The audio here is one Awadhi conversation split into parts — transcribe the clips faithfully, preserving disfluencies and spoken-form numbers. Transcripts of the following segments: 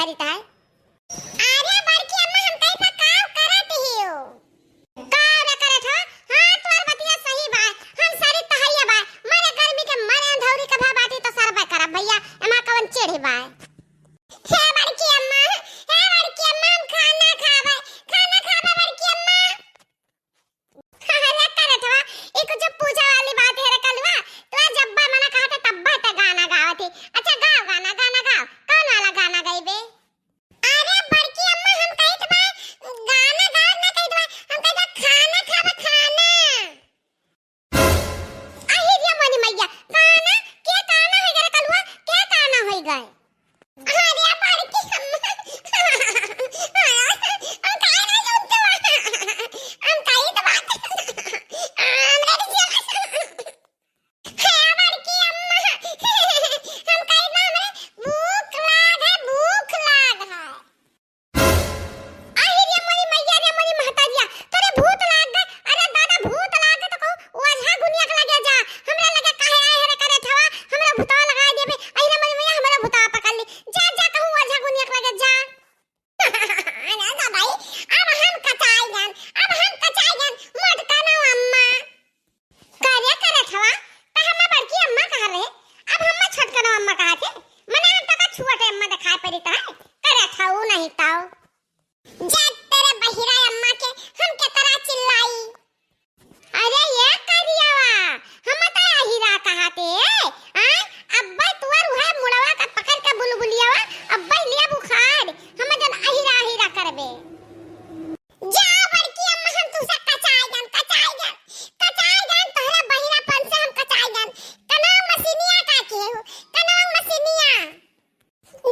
करत है। अरे बड़की अम्मा, हम कहीं पर काव करत हियो? काव न करत हो? हाँ, तोर बतिया सही बा। हम सारी तहैया बा। मारे गर्मी के मारे अंधौरी के भा बाटी तो सरबे करब भैया। एमा कवन चेढ़ी बा? हे बड़की अम्मा, हे बड़की अम्मा, हम खाना खाबे, खाना खाबे बड़की अम्मा। अरे करत हवा, ई कुछ पूछे वाली बात है रे कलुआ? तू जब्बा मना कहते तब्बा ते गाना गावत ही। अच्छा गाओ गाना, गाना गाओ। कौन वाला गाना गाइबे? अरे बड़की अम्मा, हम कहित बा गाना गाओ ना कहित बा, हम कहित बा खाना खाबे खाना। अहिरिया मोरी मैया, काना? के काना होई गए रे कलुआ? के काना होई गए? अरे बड़की अम्मा, हम काहे ना सुनते बा? हम कही तो बात। हमरे से हे बड़की अम्मा, हम कही ना, हमरे भूख लाग है, भूख लाग है। अहि रे मोरी मैया रे मोरी महतारिया, तोरे भूत लाग गए। अरे दादा, भूत लाग गए तो कहूँ ओझा गुनिया के लगे जा। हमरा लगे काहे आए हरे करे थवा? हमरा भूतवा लगा देबे। अहि रे मोरी मैया, हमरा भूतवा पकड़ ली। जा, जा कहूँ ओझा गुनिया के लगे जा। अरे दादा, अब हम कचाई जान, अब हम कचाई जान, मोटका ना अम्मा। करे करत हवा, त हम्मा बड़की अम्मा कहा रहे, अब हम्मा छोटकनो अम्मा कहा थे, मने हम तका छुअटे अम्मा दिखाई पड़ी त है, करत हऊ नहीं ताऊ। जा तेरे बहिरा अम्मा के, हम के तरह चिल्लाई। अरे ये करियावा, हम त अहिरा कहा थे, आय, अब्बे तुअर उहे मुड़वा का पकड़ के बुलबुलियावा, अब्बे लिया बुखार, हम जन अहिरा अहिरा करबे। जा बड़की अम्मा, हम तुसे कचाई जान, कचाई जान, कचाई जान, तोहरे बहिरापन से हम कचाई जान। कनवा मशीनिया का के हो? कनवा मशीनिया।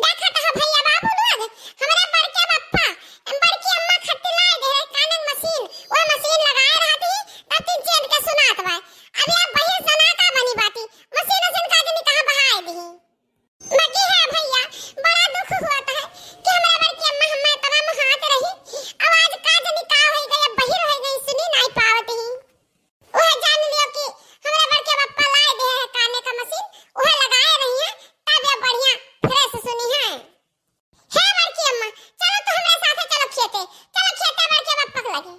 देखत ह भैया बाबू लोग, हमरे बड़के बप्पा, बड़की अम्मा खट्टी लाए दे है कानक मशीन, वो मशीन लगाए रहती, तब तीन चेंद के सुनात बा। अब ये बहिर सना का बनी बाटी, मशीन उशीन का जनी कहाँ बहाए दी। बाकी है भैया, बड़ा दुख हुआ था कि हमरा बड़की अम्मा हम्मा इतना महात रही, अब आज का जनी का होई गई, अब बहिर होई गई, सुनी नाई पावत ही। वह जान लियो कि हमरा बड़के बप्पा लाए दे है काने का मशीन, वह लगाए रही है, तब ये बढ़िया fresh सुनी है। हे बड़की अम्मा, चलो तो हमरे साथे चलो खेते, चलो खेते बड़के बप्पा के लगे।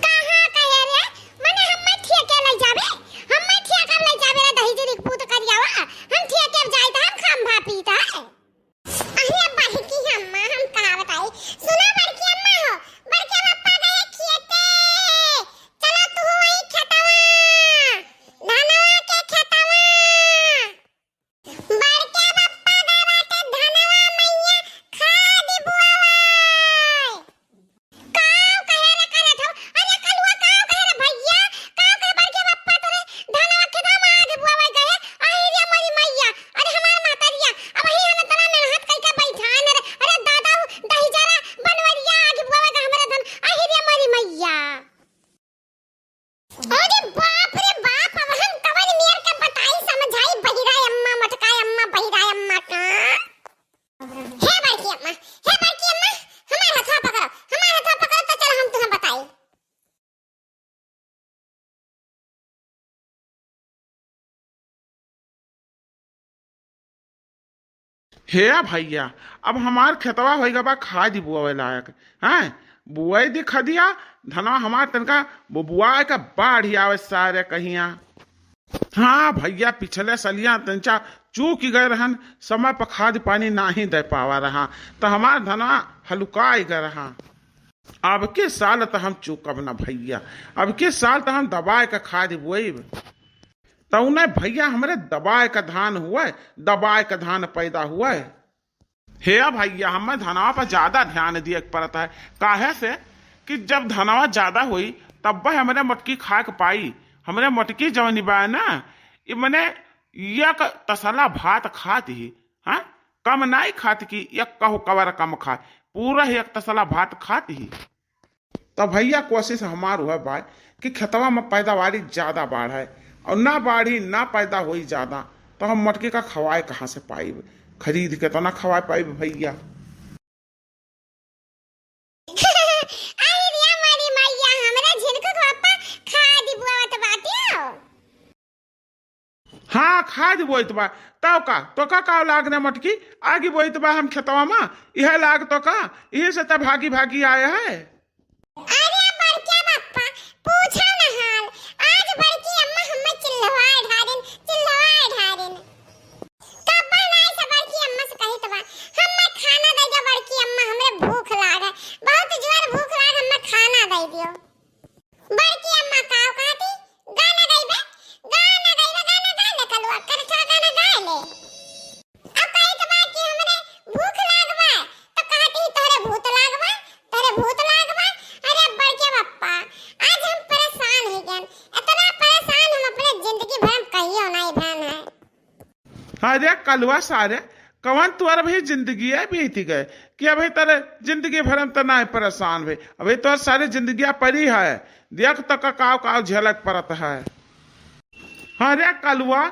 कहाँ कहे रे? मने हम्मे ठिया के लइ जाबे? हम्मे ठिया कब लइ जाबे रे दही जूरी के पूत करियावा? हम ठिया के जाई त हम खाम भा पीत है। अरे बड़की अम्मा, हम का बताई? सुना बड़की अम्मा हो, बड़के बप्पा गए खेते। चलो तू वही खेतवा, धनवा के खेतवा। बड़के बप्पा गए बाटे धनवा मइया खाद बुआवे। काव कहे रे करे थो? अरे कलुआ काव कहे रे भइया? काव कहे बड़के बप्पा तोरे धनवा खेतवा में आगे बुआवे गए? अहि रे मोरी मइया, अरे हमार महतरिया, अब ही हम इतना मेहनत कइके बैठान रे। अरे दादा, उ दहिजरा बनवरिया आगे बुआवे गए हमारे धन। अहि रे मोरी मइया। अरे बाप रे बाप, अब हम कवन मेर के बताई समझाई बहिरा अम्मा मटका अम्मा बहिरा अम्मा का। हे बड़की अम्मा, हे बड़की अम्मा, हमार हथवा पकड़ो, हमार हथवा पकड़ो तो चलो हम तुम्हें बताई। हे भइया, अब हमार खेतवा होइ गवा खाद बुआवे लायक, हैं? बुआई दी खदिया, धनवा हमार तनका बु-, बुआए के बाढ़ि आवे सारे कहिया। हाँ भइया, पिछले सलिया तनचा चूकि गए रहन, समय पर खाद पानी नाही दे पावा रहा, त हमार धनवा हलुकाई गए रहा। अब के साल त हम चूकब ना भइया, अब के साल त हम दबाए के खाद बुआइब। तउने भइया हमरे दबाए का धान हुए, दबाए का धान पैदा हुए। हे भइया, हमें धनवा पर ज्यादा ध्यान दिए के पड़त है, काहे से कि जब धनवा ज्यादा होई, तब हमरे मोटकी खाए के पाई। हमरे मोटकी जवनी बा ना, ई मने एक तसला भात खात ही, हाँ, कम नाई खात कि एक कहू कवर कम खात, पूरा ही एक तसला भात खात ही। तो भइया, कोशिश हमार उहे बा कि खेतवा में पैदावारी ज्यादा बाढ़े और ना बाढ़ी, ना पैदा होई ज्यादा, तो हम मोटकी का खवाए कहाँ से पाइब? खरीद के तो ना खवाए पाइब भइया। अरे रे हमारी मैया, हमरा झिनकू के पापा खाद बुआवत बाटे हो। हाँ, खाद बोइत बा। तौ का, तोका का लाग रे मोटकी, आगी बोइत बा हम खेतवा मा, इहे लाग तोका, इहे से त भागी भागी आए है। अरे बड़के बप्पा, पूछा न हाल, आज बड़की अम्मा हम्मे चिल्लवाए ढारिन, चिल्लवाए ढारिन। कब्बा नाई से बड़की अम्मा से कहित बा, हम्मे खाना दे दो बड़की अम्मा, हमरे भूख लाग है, बहुत जोर भूख लाग, हम्मे खाना दे दियो। बड़की अम्मा काव कहती, गाना गइबे, गाना गइबे, गाना गा ले कलुआ, करिछवा गाना गा ले। अब कहित बा कि हमरे भूख लाग बा, तो कहती तोहरे भूत लाग बा, तोहरे भूत लाग बा। अरे बड़के बप्पा, आज हम परेशान हो गए, इतना परेशान हम अपने जिंदगी भर हम कहियो नहीं भन है। अरे कलुआ सारे, कवन तोर अबही जिंदगी है बीत गए कि अबही तोरे जिंदगी भर में त नाय परेशान भे, अबही तोर सारी जिंदगिया पड़ी है। देख त का काव काव झेलक परत है। अरे कलुआ,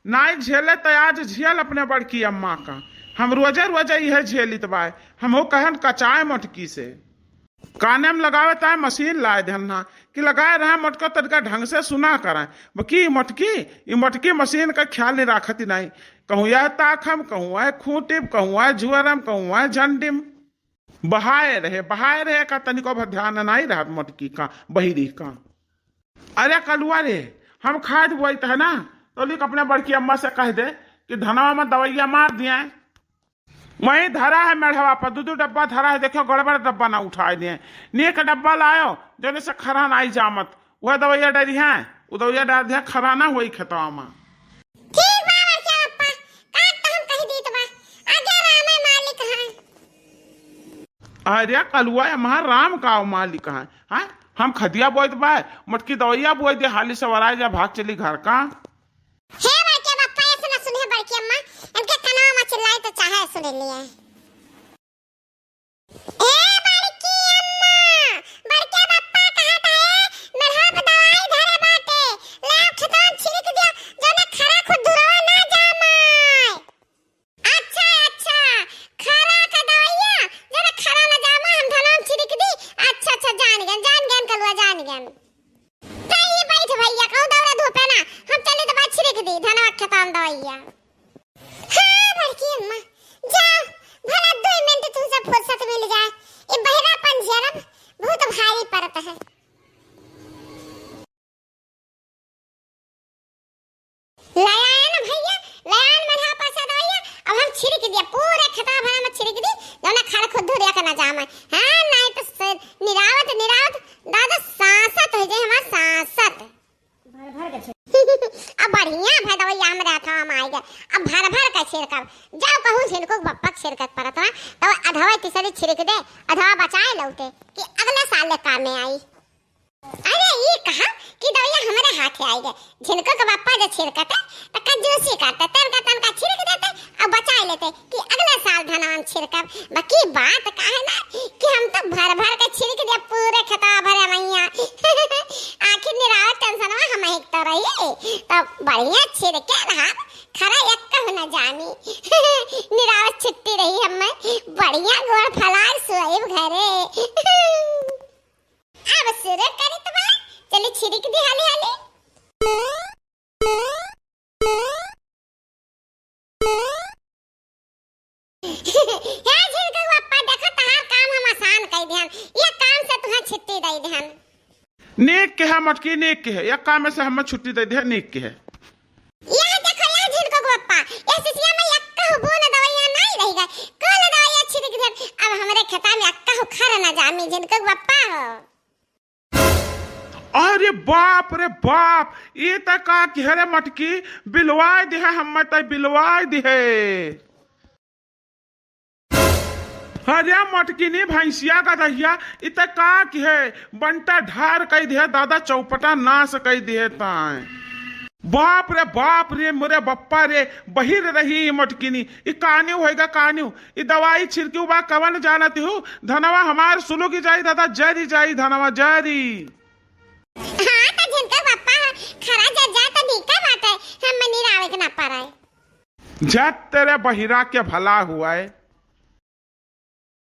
नाय झेले त आज झेल अपने बड़की अम्मा का। हम रोजे रोजे इहे झेलित बाय, हमहू कहन कचाए मोटकी से। काने में लगावे ताय मशीन लाए देहन ना कि लगाए रहे मोटका तनिका ढंग से सुना करें। बकी मोटकी, ई मोटकी मशीन का ख्याल नहीं राखत ही नहीं। कहूँ यह ताखम, कहूँ वह खूंटिम, कहूँ वह झुअरम, कहूँ वह झंडिम। बहाए रहे, बहाए रहे का तनिको भर ध्यान नहीं रहत मोटकी का, बहिरी का। अरे कलुआ रे, हम खाद बोइत है ना, तो लिख अपने बड़की अम्मा से कह दे कि धनवा में दवैया मार दिए। वहीं धरा है मेढ़वा पर, दू दू डब्बा धरा है, देखियो गड़बड़ डब्बा ना उठाए दिए, नीक डब्बा लायो, जौने से खरा ना आई जामत, वह दवैया डारी है, उ दवैया डार दिया, खरा ना होई खेतवा में। ठीक बा बड़के बप्पा, काट तो हम कह दीत बा, आगे रामे मालिक हैं। अरे कलुआ, हमार राम का मालिक है, हैं? हम खदिया बोइत बा, मोटकी दवैया बोइ दे, हाली से वराई जा, भाग चली घर का। हे बड़के बप्पा, ऐसे ना सुने बड़की अम्मा, इनके कनवा में चिल्लाई तो चाहे सुने लिए। ए बड़की अम्मा, बड़के बप्पा कहत है, मेढ़ा पे दवाई धरे बाटे, लाओ खेतवा में छिड़क दिया, जौने खरा खुद धुरवा ना जामाए। अच्छा, अच्छा, खरा का दवैया, जरा खरा न जामा, हम धनवा में छिड़क दी। अच्छा, अच्छा, जान गन, जान गन कलुआ, जान गन। तई बैठ भैया, कहूँ दौड़ा धूपे ना, हम चली तो बात छिड़क दी, धनवा खेतवा में दवैया। हाँ, बड़की अम्मा, जाओ, भला दो मिनट तुमसे फुर्सत मिल जाए। ये बहिरापन झेलब बहुत भारी पड़त है। लयान भैया, लयान मल्हा पासा दवैया, अब हम छिड़क दिया, पूरे खेतवा भरा में छिड़क दी, जौना खर खुद धुरिया के ना जामे। हाँ, नाहीं तो से-, निरावत, निरावत, दादा सांसत हो जाए हमार सांसत। अब बढ़िया भै दवैया हमरे हथवा में आई गए, अब भर भर के छिड़कब। जाओ कहूँ झिनकू के बप्पा के छिड़कत परत ना, तो अधवा तीसरी छिड़क दे, अधवा बचाए लौटे कि अगले साल ले काम में आई। अरे, ई कहा कि दवैया हमरे हाथे आई गए। झिनकू के बप्पा जे छिड़कते, त कंजूसी करते, तनका तनका छिड़क देते, अब बचाए लेते कि अगले साल धनवा में छिड़कब। बाकी बात का है ना कि हम तो भर भर के छिड़क दिया पूरे खेतवा भरे मैया। आखिर निरावत टेंशनवा हम एक तो रही, तो बढ़िया छिड़के रहा, खरा एक कहू न जानी। निरावत छुट्टी रही हमें, बढ़िया गोड़ फलार सोएब घरे। अब शुरू करी तो बा, चली छिड़क दी हाली हाली। हे झिनकू बप्पा, देखो तहार काम हम आसान कई देहन, ये काम से तुहें छुट्टी दई देहन। नीक के है मोटकी, नीक के है, ये काम से हमें छुट्टी दई देहन, नीक के है। यह देखो, यह झिनकू बप्पा, यह सिसिया में एक्कहु बूंद दवैया नाहीं रहि गए। कुल दवैया छिड़क देन। अब हमरे खेता में एक्कहु खर न जामी, झिनकू बप्पा हो। अरे बाप रे बाप, ई त का किहे रे मोटकी, बिलवाए दिहे, हम्मे त बिलवाए दिहे। अरे मोटकिनी भैंसिया गदहिया, इ त का किहे, बंटा ढार कई दिहे दादा, चौपटा नाश कई दिहे ताय। बाप रे बाप रे, मोरे बप्पा रे, बहिर रही इ मोटकिनी, इ कान्यू होइगा कान्यू, इ दवाई छिड़की बा कवन जानत हूँ, धनवा हमार सुलुगी जाई दादा, जरी जाई धनवा जरी। हाँ, त झिनकू बप्पा, खरा जर जाए त नीका बाटे, हम निरावे के ना पड़े। जा तेरे बहिरा के भला हुआ है।